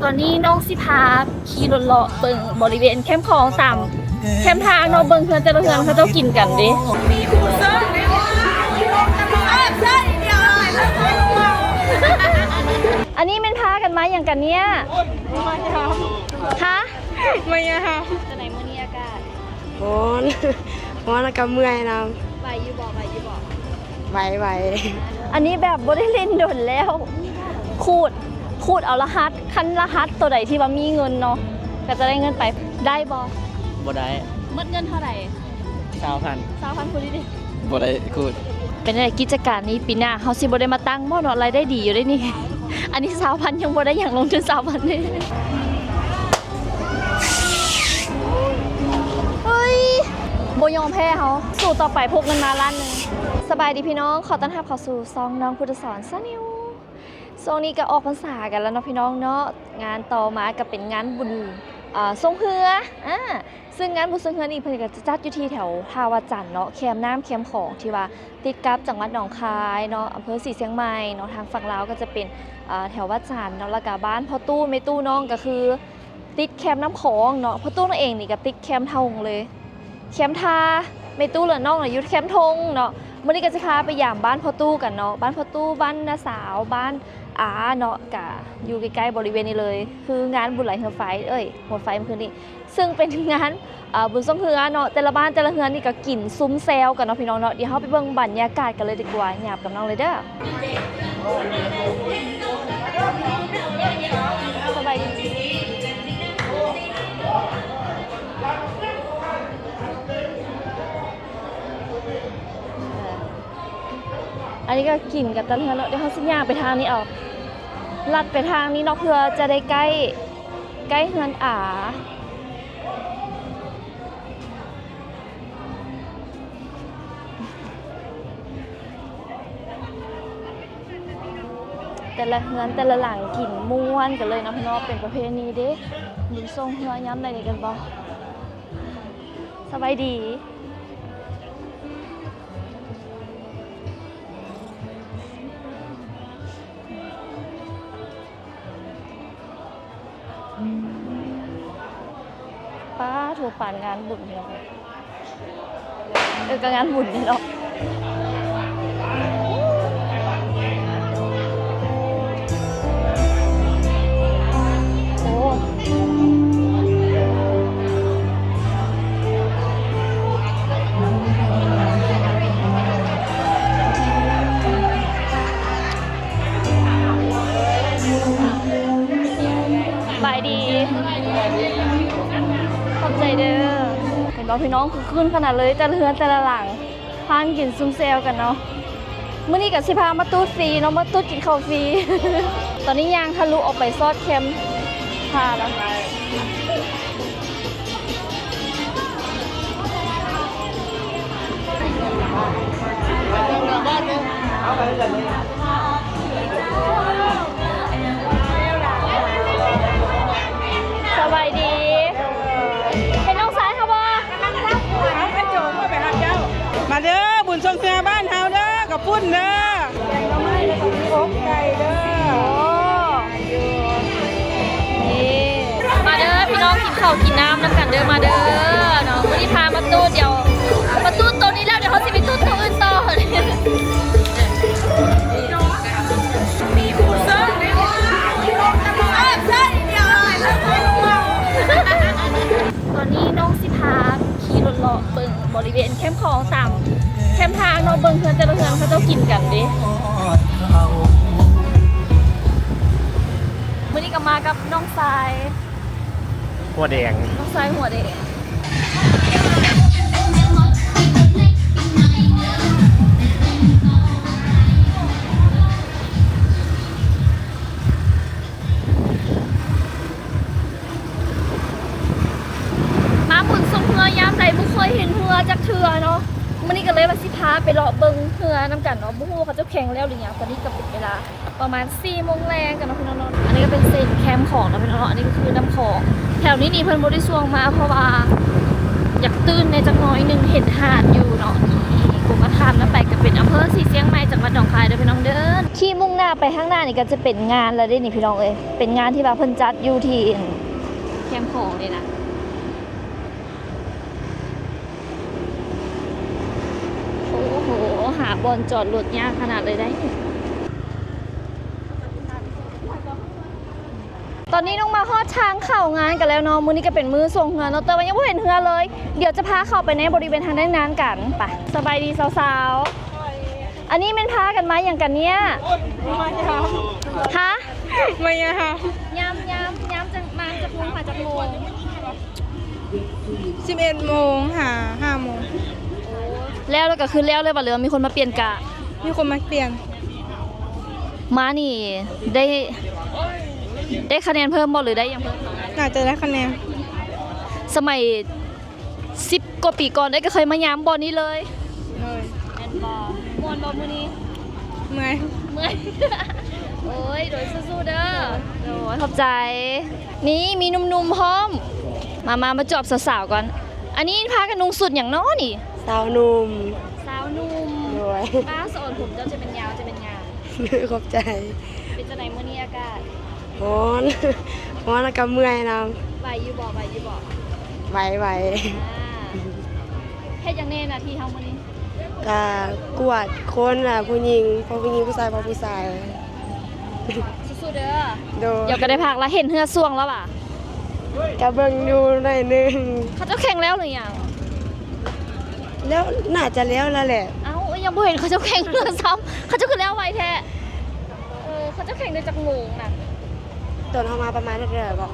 ຕອນນີ້ນ້ອງຊິພາຂີ່ລົດເລາະເບິ່ງບໍລິເວນແຄມຂອງຕາມແຄມທາງເນາະ ເບິ່ງເຮືອນແຕ່ລະເຮືອນເຂົາເຈົ້າກິນກັນເດ້. ອັນນີ້ແມ່ນພາກັນມາຫຍັງກັນເນຍ? ຮະ? ມາຍາມ. ຈັ່ງໃດມື້ນີ້ອາກາດ? ຮ້ອນ ຮ້ອນແລ້ວກໍເມື່ອຍນຳ. ໄຫວຢູ່ບໍ່? ໄຫວຢູ່ບໍ່? ໄຫວ ໄຫວ. ອັນນີ້ແບບບໍ່ໄດ້ຫຼິ້ນດົນແລ້ວ ຂູດ ຂູດເອົາລະຫັດ ຄັນລະຫັດໂຕໃດທີ່ວ່າມີເງິນເນາະ ກໍຈະໄດ້ເງິນໄປ. ໄດ້ບໍ່? ບໍ່ໄດ້. ໝົດເງິນເທົ່າໃດ? ຊາວພັນ. ຊາວພັນ ຜູ້ດີໆ. ບໍ່ໄດ້ຂູດ. ເປັນຈັ່ງໃດກິດຈະການນີ້ ປີໜ້າເຮົາຊິບໍ່ໄດ້ມາຕັ້ງບໍ່ເນາະ? ລາຍໄດ້ດີຢູ່ເດ້ນີ້. ອັນນີ້ຊາວພັນ ຍັງບໍ່ໄດ້ຫຍັງ ລົງທຶນຊາວພັນເດ້. ເຮີ້ຍ ບໍ່ຍອມແພ້ເຮົາ ສູ້ຕໍ່ໄປ ພົກເງິນມາລ້ານໜຶ່ງ. ສະບາຍດີພີ່ນ້ອງ ຂໍຕ້ອນຮັບເຂົ້າສູ່ຊ່ອງນ້ອງພຸດທະສອນ Channel. ຊ່ວງນີ້ກໍອອກພັນສາກັນແລ້ວເນາະພີ່ນ້ອງເນາະ ງານຕໍ່ມາກໍເປັນງານບຸນ ເອີ ຊ່ວງເຮືອ ອາ ຊຶ່ງງານບຸນຊ່ວງເຮືອນີ້ເພິ່ນກໍຈະຈັດຢູ່ທີ່ແຖວທ່າວັດຈັນເນາະ ແຄມນ້ຳແຄມຂອງ ທີ່ວ່າຕິດກັບຈັງຫວັດໜອງຄາຍເນາະ ອຳເພີສີຊຽງໃໝ່ເນາະ. ທາງຝັ່ງລາວກໍຈະເປັນ ເອີ ແຖວວັດຈັນເນາະ ແລ້ວກໍບ້ານພໍ່ຕູ້ແມ່ຕູ້ນ້ອງກໍຄື ຕິດແຄມນ້ຳຂອງເນາະ. ພໍ່ຕູ້ນ້ອງເອງນີ້ກໍຕິດແຄມທົ່ງເລີຍ ແຄມທ່າ. ແມ່ຕູ້ ແລະ ນ້ອງນະຢູ່ແຄມທົ່ງເນາະ. ມື້ນີ້ກໍຈະພາໄປຢາມບ້ານພໍ່ຕູ້ກັນເນາະ ບ້ານພໍ່ຕູ້ ບ້ານນ້າສາວ ບ້ານອາເນາະ ກະຢູ່ໃກ້ໆບໍລິເວນນີ້ເລີຍ ຄືງານບຸນໄຫຼເຮືອໄຟ ເອີຍ ຫົວໄຟມື້ຄືນນີ້ ຊຶ່ງເປັນງານ ເອີ ບຸນຊ່ວງເຮືອເນາະ. ແຕ່ລະບ້ານແຕ່ລະເຮືອນນີ້ກໍກິນຊຸມແຊວກັນເນາະພີ່ນ້ອງເນາະ. ດຽວເຮົາໄປເບິ່ງບັນຍາກາດກັນເລີຍດີກວ່າ ຫຍາບກັບນ້ອງເລີຍເດີ້. ສະບາຍດີ. ອັນນີ້ກໍກິນກັນຕາເຮືອນເນາະ. ດຽວເຮົາຊິຍ່າງໄປທາງນີ້ເອົາ ລັດໄປທາງນີ້ເນາະ ເພື່ອຈະໄດ້ໃກ້ ໃກ້ເຮືອນອາ. ແຕ່ລະເຮືອນແຕ່ລະຫຼັງກິນມ່ວນກັນເລີຍເນາະພີ່ນ້ອງ. ເປັນປະເພນີເດ້ ບຸນຊ່ວງເຮືອຍາມໃດນີ້ກັນບໍ່? ສະບາຍດີ. ປ້າໂທ ປານງານບຸນເນາະ. ເອີ ກໍງານບຸນນີ້ເນາະ. ໂອ້ ສະບາຍດີ ຂອບໃຈເດີ້. ເຫັນບໍ່ພີ່ນ້ອງ ຄຶກຄື້ນຂະໜາດເລີຍ ແຕ່ລະເຮືອນແຕ່ລະຫຼັງ ພາກັນກິນຊຸມແຊວກັນເນາະ. ມື້ນີ້ກໍຊິພາມາຕູດຟຣີເນາະ ມາຕູດກິນເຂົ້າຟຣີ. ຕອນນີ້ຍ່າງທະລຸອອກໄປຊອດແຄມທາງແລ້ວ. ສະບາຍດີ ເຫັນນ້ອງຊາຍເຮົາບໍ່? ມາເດີ ບຸນຊ່ວງເຮືອບ້ານເຮົາເດີ ເຂົ້າປຸ້ນເດີ. ແກງໜໍ່ໄມ້ ແລ້ວກໍມີອົບໄກ່ເດີ. ໂອ້ ນີ້ ມາເດີພີ່ນ້ອງ ກິນເຂົ້າກິນນ້ຳນຳກັນເດີ ມາເດີເນາະ. ມື້ນີ້ພາມາຕູດ ດຽວມາຕູດໂຕນີ້ແລ້ວ ດຽວເຮົາຊິໄປຕູດໂຕອື່ນຕໍ່. ຕອນນີ້ນ້ອງຊິພາ ຂີ່ລົດເລາະເບິ່ງບໍລິເວນແຄມຂອງຕາມແຄມທາງເນາະ ເບິ່ງເຮືອນແຕ່ລະເຮືອນເຂົາເຈົ້າກິນກັນເດ້. ມື້ນີ້ກໍມາກັບນ້ອງຊາຍຫົວແດງ ນ້ອງຊາຍຫົວແດງ. ມາບຸນຊ່ວງເຮືອຍາມໃດບໍ່ເຄີຍເຫັນເຮືອຈັກເທື່ອເນາະ. ມື້ນີ້ກໍເລີຍວ່າຊິພາໄປເລາະເບິ່ງເຮືອນຳກັນເນາະ. ບໍ່ຮູ້ວ່າເຂົາເຈົ້າແຂ່ງແລ້ວຫຼືຍັງ. ຕອນນີ້ກໍເປັນເວລາປະມານສີ່ໂມງແລງກັນເນາະພີ່ນ້ອງເນາະ. ອັນນີ້ກໍເປັນເສັ້ນແຄມຂອງເນາະພີ່ນ້ອງເນາະ. ອັນນີ້ກໍຄືນ້ຳຂອງ. ແຖວນີ້ນີ້ເພິ່ນບໍ່ໄດ້ຊ່ວງມາ ເພາະວ່າຢາກຕື່ນແດ່ຈັກໜ້ອຍໜຶ່ງ ເຫັນຫາດຢູ່ເນາະ. ນີ້ກົມມະທານນຳໄປກັບ ເປັນອຳເພີສີຊຽງໃໝ່ ຈັງຫວັດໜອງຄາຍເດີພີ່ນ້ອງເດີ. ທີ່ມຸ່ງໜ້າໄປທາງໜ້ານີ້ກໍຈະເປັນງານແລ້ວເດ້ນີ້ພີ່ນ້ອງເອີຍ, ເປັນງານທີ່ວ່າເພິ່ນຈັດຢູ່ທີ່ແຄມຂອງນີ້ນະ. ໂອ້ໂຫ ຫາບ່ອນຈອດລົດຍາກຂະໜາດເລີຍໄດ໋. ຕອນນີ້ນ້ອງມາຮອດທາງເຂົ້າງານກັນແລ້ວເນາະ. ມື້ນີ້ກໍເປັນມື້ສົ່ງເຮືອເນາະ, ແຕ່ວ່າຍັງບໍ່ເຫັນເຮືອເລີຍ. ດຽວຈະພາເຂົ້າໄປໃນບໍລິເວນທາງດ້ານງານກັນ. ໄປ ສະບາຍດີສາວໆ. ອັນນີ້ແມ່ນພາກັນມາຫຍັງກັນເນຍ? ມາຍາມ. ຮະ? ມາຍາມ. ຍາມ ຍາມ ຍາມຈັກ ມາຈັກໂມງ ຫາຈັກໂມງ? ສິບເອັດໂມງ ຫາຫ້າໂມງ. ແລ້ວ ແລ້ວກໍຄືແລ້ວເລີຍບໍ່ ຫຼືວ່າມີຄົນມາປ່ຽນກະ? ມີຄົນມາປ່ຽນ. ມານີ້ໄດ້ ໄດ້ຄະແນນເພີ່ມບໍ່ ຫຼືໄດ້ຫຍັງເພີ່ມ? ໜ້າຈະໄດ້ຄະແນນ. ສະໄໝສິບກວ່າປີກ່ອນ ເອື້ອຍກໍເຄີຍມາຍາມບ່ອນນີ້ເລີຍ. ໂດຍ. ແມ່ນບໍ່? ມ່ວນບໍ່ມື້ນີ້? ເມື່ອຍ. ເມື່ອຍ. ໂອ້ຍ ໂດຍ ສູ້ໆເດີ. ໂດຍ ຂອບໃຈ. ນີ້ມີໜຸ່ມໆພ້ອມ. ມາ ມາ ມາຈອບສາວໆກ່ອນ. ອັນນີ້ພາກັນນຸ່ງຊຸດຫຍັງເນາະນີ້? ສາວໜຸ່ມ. ສາວໜຸ່ມ. ໂດຍ. ປ້າສອນຜົມເຈົ້າຈະແມ່ນຍາວ ຈະແມ່ນງາມ. ຂອບໃຈ. ເປັນຈັ່ງໃດມື້ນີ້ອາກາດ? ຮ້ອນ ຮ້ອນແລ້ວກໍເມື່ອຍນຳ. ໄຫວຢູ່ບໍ່? ໄຫວຢູ່ບໍ່? ໄຫວ ໄຫວ. ອ່າ ເຮັດຫຍັງແດ່ໜ້າທີ່ເຮົາມື້ນີ້? ກະກວດຄົນນະ ຜູ້ຍິງ ເພາະຜູ້ຍິງ ຜູ້ຊາຍເພາະຜູ້ຊາຍ. ສູ້ໆເດີ. ໂດຍ. ດຽວກໍໄດ້ພັກລະ. ເຫັນເຮືອຊ່ວງແລ້ວຫວາ? ກະເບິ່ງຢູ່ໜ້ອຍໜຶ່ງ. ເຂົາເຈົ້າແຂ່ງແລ້ວຫຼືຍັງ? ແລ້ວ ໜ້າຈະແລ້ວແລ້ວແຫຼະ. ເອົ້າ ຍັງບໍ່ເຫັນເຂົາເຈົ້າແຂ່ງເຮືອຊ້ຳ. ເຂົາເຈົ້າຄືແລ້ວໄວແທ້? ເອີ ເຂົາເຈົ້າແຂ່ງໄດ້ຈັກໂມງນະ? ຕອນເຮົາມາປະມານເທົ່າໃດເກາະ?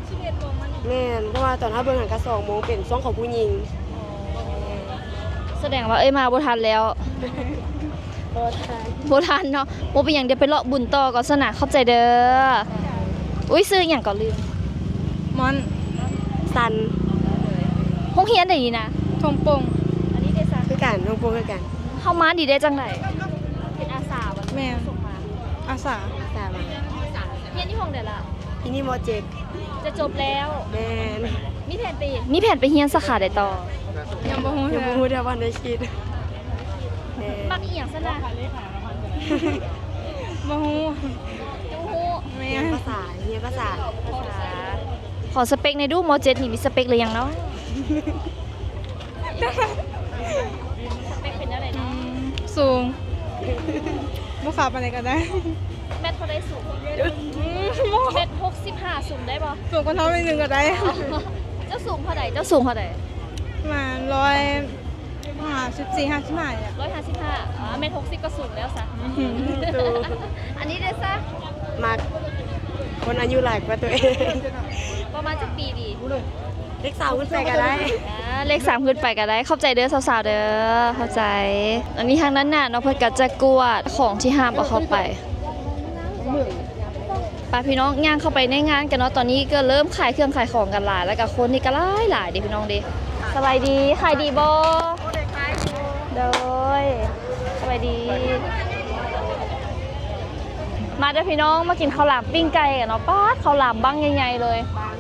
ສິບເອັດໂມງ. ແມ່ນ ເພາະວ່າຕອນເຮົາເບິ່ງຫັ້ນກະສອງໂມງ ເປັນຊ່ວງຂອງຜູ້ຍິງ. ອໍ ສະແດງວ່າເອື້ອຍມາບໍ່ທັນແລ້ວ. ບໍ່ທັນ ບໍ່ທັນເນາະ. ບໍ່ເປັນຫຍັງ ດຽວໄປເລາະບຸນຕໍ່ກ່ອນຊັ້ນນະ. ຂອບໃຈເດີ. ອຸ້ຍ ຊື່ຫຍັງກໍລືມ. ມ່ອນ. ຊັນ. ໂຮງຮຽນໃດນີ້ນະ? ທົ່ງໂປ່ງ. ອັນນີ້ເດຊະ? ຄືກັນ ທົ່ງໂປ່ງຄືກັນ. ເຮົາມານີ້ໄດ້ຈັ່ງໃດ? ເປັນອາສາບໍ່? ແມ່ນ ສົ່ງມາ. ອາສາ. ອາສາມາ. ຮຽນຢູ່ຫ້ອງໃດລະ? ປີນີ້ ມໍເຈັດ. ຈະຈົບແລ້ວ. ແມ່ນ. ມີແຜນໄປ ມີແຜນໄປຮຽນສາຂາໃດຕໍ່? ຍັງບໍ່ຮູ້ ຍັງບໍ່ຮູ້ເທື່ອ ບໍ່ທັນໄດ້ຄິດ. ແມ່ນ. ມັກອີ່ຫຍັງຊັ້ນນະ? ບໍ່ຮູ້. ບໍ່ຮູ້. ແມ່ນ. ຮຽນພາສາ ຮຽນພາສາ. ພາສາ. ຂໍສະເປັກແດ່ດູ ມໍເຈັດນີ້ມີສະເປັກຫຼືຍັງເນາະ? ສະເປັກເປັນແນວໃດເນາະ? ອືມ ສູງ. ບໍ່ຂາວປານໃດກໍໄດ້. ແມັດເທົ່າໃດສູງ? ອືມ ແມັດຫົກສິບຫ້າ ສູງໄດ້ບໍ່? ສູງກວ່າເຮົາໜ້ອຍໜຶ່ງກໍໄດ້. ເຈົ້າສູງເທົ່າໃດ? ເຈົ້າສູງເທົ່າໃດ? ປະມານຮ້ອຍຫ້າສິບສີ່ ຫ້າສິບຫ້ານີ້ແຫຼະ. ຮ້ອຍຫ້າສິບຫ້າ. ອາ ແມັດຫົກສິບກໍສູງແລ້ວຊະ. ອືມ ສູງ. ອັນນີ້ເດຊະ? ມັກຄົນອາຍຸຫຼາຍກວ່າຕົວເອງ. ປະມານຈັກປີດີ? ເລກສາມຂຶ້ນໄປກໍໄດ້. ອ່າ ເລກສາມຂຶ້ນໄປກໍໄດ້. ຂອບໃຈເດີສາວໆເດີ ຂອບໃຈ. ອັນນີ້ທາງດ້ານໜ້າເນາະ ເພິ່ນກໍຈະກວດຂອງທີ່ຫ້າມເອົາເຂົ້າໄປ. ໄປພີ່ນ້ອງ ຍ່າງເຂົ້າໄປໃນງານກັນເນາະ. ຕອນນີ້ກໍເລີ່ມຂາຍເຄື່ອງຂາຍຂອງກັນຫຼາຍ ແລ້ວກໍຄົນນີ້ກໍຫຼາຍໆເດ້ພີ່ນ້ອງເດ້. ສະບາຍດີ ຂາຍດີບໍ່? ໂດຍ ສະບາຍດີ. ມາເດີພີ່ນ້ອງ ມາກິນເຂົ້າຫຼາມປີ້ງໄກ່ກັນເນາະ. ປາດ ເຂົ້າຫຼາມບັ້ງໃຫຍ່ໆເລີຍ.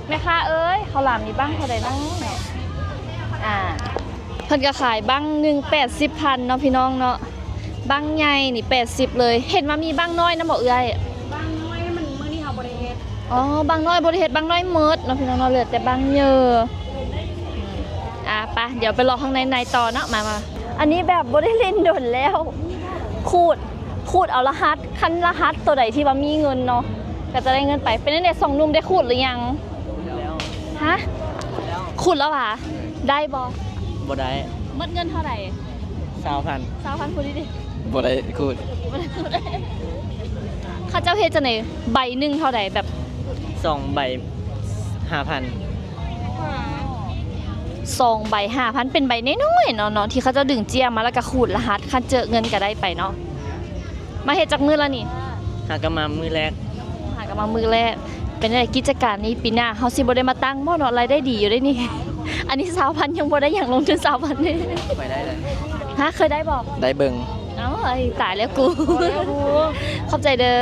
ແມ່ຄ້າເອີຍ ເຂົ້າຫຼາມນີ້ບັ້ງເທົ່າໃດເນາະ? ອ່າ ເພິ່ນກໍຂາຍບັ້ງໜຶ່ງແປດສິບພັນເນາະພີ່ນ້ອງເນາະ. ບັ້ງໃຫຍ່ນີ້ແປດສິບເລີຍ. ເຫັນວ່າມີບັ້ງນ້ອຍນຳບໍ່ເອື້ອຍ? ບັ້ງນ້ອຍມັນ ມື້ນີ້ເຮົາບໍ່ໄດ້ເຮັດ. ອໍ ບັ້ງນ້ອຍບໍ່ໄດ້ເຮັດ ບັ້ງນ້ອຍໝົດເນາະພີ່ນ້ອງເນາະ ເຫຼືອແຕ່ບັ້ງເຍີ. ອ່າ ໄປ ດຽວໄປເລາະຂ້າງໃນໆຕໍ່ເນາະ. ມາ ມາ. ອັນນີ້ແບບບໍ່ໄດ້ຫຼິ້ນດົນແລ້ວ. ຂູດ ຂູດເອົາລະຫັດ ຄັນລະຫັດໂຕໃດທີ່ວ່າມີເງິນເນາະ ກໍຈະໄດ້ເງິນໄປ. ເປັນຈັ່ງໃດສອງໜຸ່ມ ໄດ້ຂູດຫຼືຍັງ? ຮະ? ຂູດແລ້ວຫວາ? ໄດ້ບໍ່? ບໍ່ໄດ້. ໝົດເງິນເທົ່າໃດ? ຊາວພັນ. ຊາວພັນ ຜູ້ນີ້ເດ? ບໍ່ໄດ້ຂູດ. ເຂົາເຈົ້າເຮັດຈັ່ງໃດ? ໃບໜຶ່ງເທົ່າໃດ? ແບບ ສອງໃບຫ້າພັນ. ສອງໃບຫ້າພັນ ເປັນໃບນ້ອຍໆເນາະ ເນາະ ທີ່ເຂົາເຈົ້າດຶງເຈ້ຍມາ ແລ້ວກໍຂູດລະຫັດ ຄັນເຈີເງິນກໍໄດ້ໄປເນາະ. ມາເຮັດຈັກມື້ແລ້ວນີ້? ຫາກໍມາມື້ແລກ. ຫາກໍມາມື້ແລກ. ເປັນຈັ່ງໃດກິດຈະການນີ້ ປີໜ້າເຮົາຊິບໍ່ໄດ້ມາຕັ້ງບໍ່ເນາະ? ລາຍໄດ້ດີຢູ່ເດ້ນີ້. ອັນນີ້ຊາວພັນ ຍັງບໍ່ໄດ້ຫຍັງ ລົງທຶນຊາວພັນເດ້. ໄປໄດ້ເລີຍ. ຮະ? ເຄີຍໄດ້ບໍ່? ໄດ້ເບິ່ງ. ເອົ້າ ຕາຍແລ້ວກູ. ຂອບໃຈເດີ.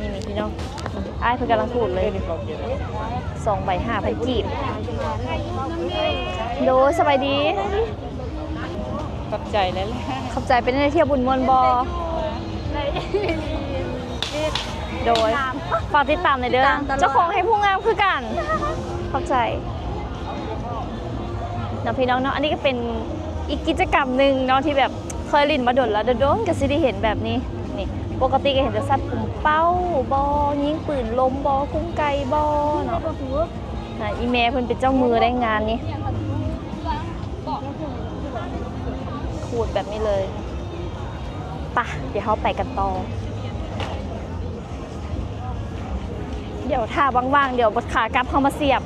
ນີ້ໆ ພີ່ນ້ອງ ອ້າຍເພິ່ນກຳລັງຂູດເລີຍ ສອງໃບຫ້າພັນກີບ. ໂດຍ ສະບາຍດີ. ຂອບໃຈຫຼາຍໆ. ຂອບໃຈ. ເປັນຈັ່ງໃດ ທ່ຽວບຸນມ່ວນບໍ່? ໄດ້ ໂດຍ ຕາມ ຝາກຕິດຕາມແດ່ເດີ ຕິດຕາມຕະຫຼອດ ເຈົ້າຂອງແຮງຜູ້ງາມຄືກັນ. ຂອບໃຈເນາະພີ່ນ້ອງເນາະ. ອັນນີ້ກໍເປັນອີກກິດຈະກຳໜຶ່ງເນາະ ທີ່ແບບເຄີຍຫຼິ້ນມາດົນແລ້ວ ດົນໆກໍຊິໄດ້ເຫັນແບບນີ້. ນີ້ ປົກກະຕິກໍເຫັນແຕ່ສັດປຸມເປົ້າບໍ ຍິງປືນລົມບໍ ກຸ້ງໄກ່ບໍເນາະ. ອ່າ ອີແມ່ເພິ່ນເປັນເຈົ້າມືໃນງານນີ້ ຂູດແບບນີ້ເລີຍ. ປະ ດຽວເຮົາໄປກັນຕໍ່ ດຽວຖ້າວ່າງໆ ດຽວຂາກັບເຮົາມາສຽບ.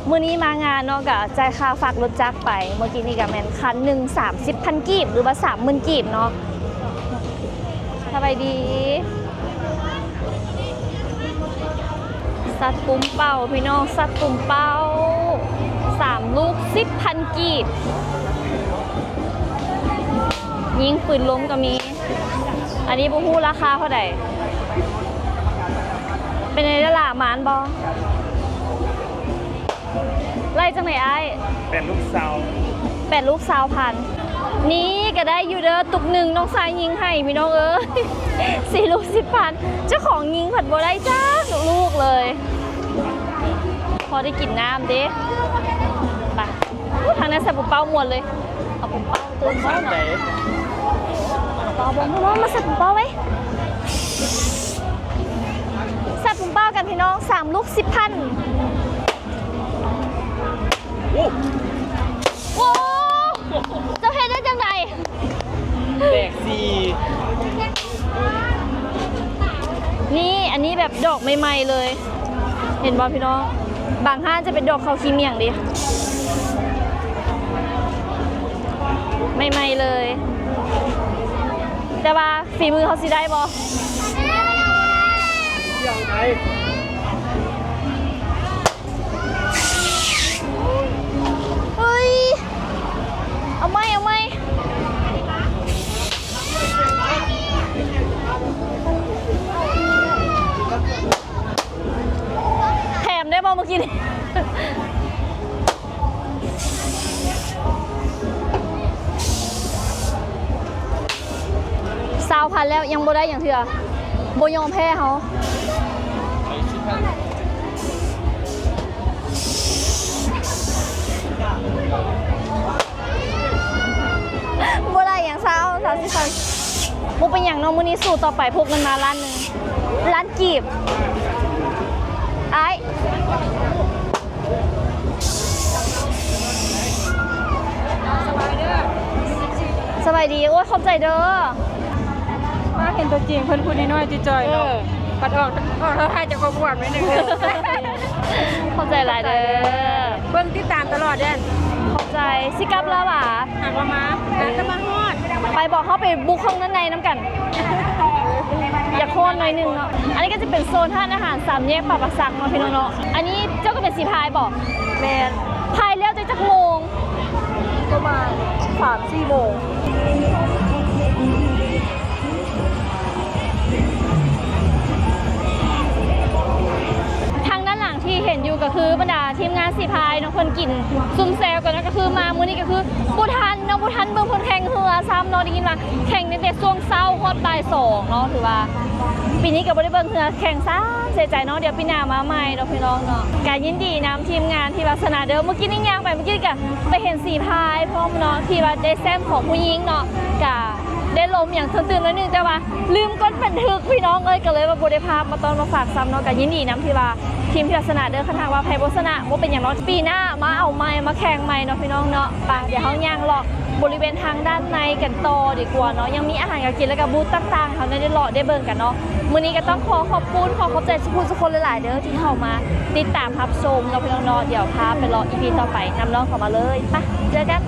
ມື້ນີ້ມາງານເນາະ ກະຈ່າຍຄ່າຝາກລົດຈັກໄປ ເມື່ອກີ້ນີ້ກະແມ່ນຄັນໜຶ່ງສາມສິບພັນກີບ ຫຼືວ່າສາມໝື່ນກີບເນາະ. ສະບາຍດີ. ສັດປຸມເປົ້າພີ່ນ້ອງ ສັດປຸມເປົ້າ ສາມລູກສິບພັນກີບ ຍິງປືນລົມກໍມີ. ອັນນີ້ບໍ່ຮູ້ລາຄາເທົ່າໃດ. ເປັນໃດລະຫຼ້າ ໝານບໍ່? ໄລ່ຈັ່ງໃດອ້າຍ? ແປດລູກຊາວ ແປດລູກຊາວພັນ. ນີ້ກໍໄດ້ຢູ່ເດີ ຕຸກໜຶ່ງນ້ອງຊາຍຍິງໃຫ້ພີ່ນ້ອງເອີຍ ສີ່ລູກສິບພັນ. ເຈົ້າຂອງຍິງພັດບໍ່ໄດ້ຈັກລູກເລີຍ. ພໍໄດ້ກິນນ້ຳເດ້. ໄປ ອູ້ ທາງນັ້ນໃສ່ປຸມເປົ້າມ່ວນເລີຍ. ເອົາປຸມເປົ້າຕື່ມເນາະ ເອົາປຸມເປົ້າ ມາໃສ່ປຸມເປົ້າໄວ້. ໃສ່ປຸມເປົ້າກັນພີ່ນ້ອງ ສາມລູກສິບພັນ. ໂອ້ ໂອ້ ເຈົ້າເຮັດໄດ້ຈັ່ງໃດ? ແຕກສີ່. ນີ້ ອັນນີ້ແບບດອກໃໝ່ໆເລີຍ ເຫັນບໍ່ພີ່ນ້ອງ? ບາງຮ້ານຈະເປັນດອກເຂົ້າຂີ້ໝ້ຽງເດ້ ໃໝ່ໆເລີຍ. ແຕ່ວ່າ ຝີມືເຮົາຊິໄດ້ບໍ່? ເຮີ້ຍ ເອົາໃໝ່ ເອົາໃໝ່. ແຖມໄດ້ບໍ່ມື້ກີ້ນີ້? ຊາວພັນແລ້ວ ຍັງບໍ່ໄດ້ຫຍັງເທື່ອ ບໍ່ຍອມແພ້ເຮົາ. ບໍ່ໄດ້ຫຍັງ ຊາວ ສາມສິບພັນ. ບໍ່ເປັນຫຍັງເນາະ ມື້ນີ້ສູ້ຕໍ່ໄປ ພົກເງິນມາລ້ານໜຶ່ງ ລ້ານກີບ. ອ້າຍ ສະບາຍດີ. ໂອ້ຍ ຂອບໃຈເດີ. ມາເຫັນຕົວຈິງເພິ່ນຜູ້ນ້ອຍໆຈ່ອຍໆເນາະ ເອີ ບັດອອກ ອອກເທົ່າທ່າຈະກວມໆໜ້ອຍໜຶ່ງ. ຂອບໃຈຫຼາຍເດີ ເບິ່ງຕິດຕາມຕະຫຼອດເດ້. ຂອບໃຈ. ຊິກັບແລ້ວຫວາ? ຫາກວ່າມາ ຫາກວ່າມາຮອດ. ໄປ ບອກເຮົາໄປບຸກຫ້ອງນັ້ນໃນນຳກັນ ຢາກຮ້ອນໜ້ອຍໜຶ່ງເນາະ. ອັນນີ້ກໍຈະເປັນໂຊນຮ້ານອາຫານສາມແຍກປາປາສັກເນາະ ພີ່ນ້ອງເນາະ. ອັນນີ້ເຈົ້າກໍເປັນສີພາຍບໍ? ແມ່ນ. ພາຍແລ້ວຈັກ ຈັກໂມງ? ປະມານສາມສີ່ໂມງ. ທາງດ້ານຫຼັງທີ່ເຫັນຢູ່ກໍຄືບັນດາທີມງານສີພາຍເນາະ ເພິ່ນກິນຊຸມແຊວກັນເນາະ. ກໍຄືມາມື້ນີ້ກໍຄືບໍ່ທັນເນາະ ບໍ່ທັນເບິ່ງເພິ່ນແຂ່ງເຮືອຊ້ຳເນາະ. ໄດ້ຍິນວ່າແຂ່ງຕັ້ງແຕ່ຊ່ວງເຊົ້າຮອດບ່າຍສອງເນາະ. ຖືວ່າປີນີ້ກໍບໍ່ໄດ້ເບິ່ງເຮືອແຂ່ງຊ້ຳ ເສຍໃຈເນາະ. ດຽວປີໜ້າມາໃໝ່ເນາະ ພີ່ນ້ອງເນາະ. ກໍຍິນດີນຳທີມງານທີ່ວ່າຊະນະເດີ. ມື້ກີ້ນີ້ຍ່າງໄປ ມື້ກີ້ກໍໄປເຫັນສີພາຍພ້ອມເນາະ ທີ່ວ່າໄດ້ແຊ້ມຂອງຜູ້ຍິງເນາະ. ກະໄດ້ລົມຫຍັງຕື່ມໆໜ້ອຍໜຶ່ງ ແຕ່ວ່າລືມກົດບັນທຶກ ພີ່ນ້ອງເອີຍ ກໍເລີຍວ່າບໍ່ໄດ້ພາບມາຕ້ອນມາຝາກຊ້ຳເນາະ. ກໍຍິນດີນຳທີ່ວ່າທີມທີ່ວ່າຊະນະເດີ. ຄັນຫາກວ່າໃຜບໍ່ຊະນະ ບໍ່ເປັນຫຍັງເນາະ ປີໜ້າມາເອົາໃໝ່ ມາແຂ່ງໃໝ່ເນາະ ພີ່ນ້ອງເນາະ. ໄປ ດຽວເຮົາຍ່າງເລາະ ບໍລິເວນທາງດ້ານໃນກັນຕໍ່ດີກວ່າເນາະ. ຍັງມີອາຫານການກິນ ແລ້ວກໍບູດຕ່າງໆ ເຮົາໄດ້ເລາະໄດ້ເບິ່ງກັນເນາະ. ມື້ນີ້ກໍຕ້ອງຂໍຂອບຄຸນ ຂໍຂອບໃຈສູ່ຜູ້ສູ່ຄົນຫຼາຍໆເດີ ທີ່ເຂົ້າມາຕິດຕາມຮັບຊົມເນາະ ພີ່ນ້ອງເນາະ. ດຽວພາໄປເລາະ ອີ ພີ ຕໍ່ໄປນຳນ້ອງເຂົ້າມາເລີຍ. ໄປ ເຈີກັນ.